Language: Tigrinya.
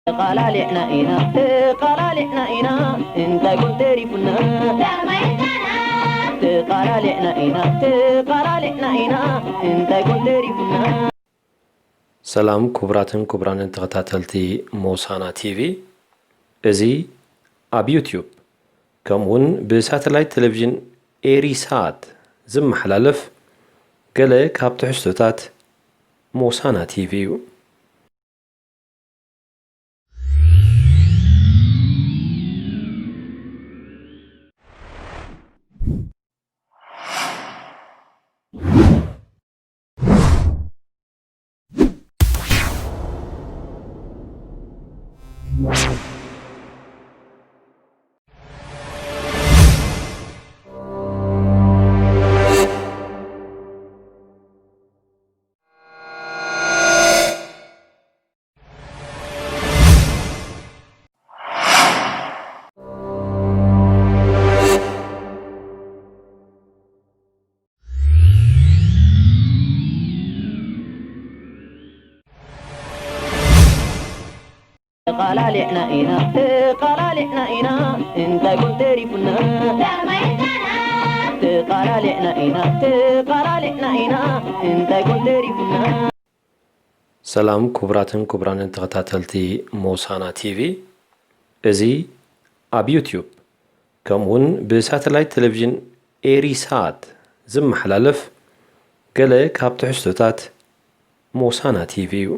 ተቓላሊዕና ኢና፣ ተቓላሊዕና ኢና፣ እንታይ ኮን ተሪፉና? ተቓላሊዕና ኢና፣ ተቓላሊዕና ኢና፣ እንታይ ኮን ተሪፉና? ሰላም ክቡራትን ክቡራንን ተኸታተልቲ ሞሳና ቲቪ፣ እዚ ኣብ ዩትዩብ ከምኡውን ብሳተላይት ቴሌቪዥን ኤሪሳት ዝመሓላለፍ ገለ ካብ ትሕዝቶታት ሞሳና ቲቪ እዩ። ተቓላሊዕና ኢና፣ ተቓላሊዕና ኢና፣ እንታይ ኮን ተሪፉና? ተቓላሊዕና ኢና፣ ተቓላሊዕና ኢና፣ እንታይ ኮን ተሪፉና? ሰላም ክቡራትን ክቡራንን ተኸታተልቲ ሞሳና ቲቪ፣ እዚ ኣብ ዩትዩብ ከምኡውን ብሳተላይት ቴሌቪዥን ኤሪሳት ዝመሓላለፍ ገለ ካብ ትሕዝቶታት ሞሳና ቲቪ እዩ።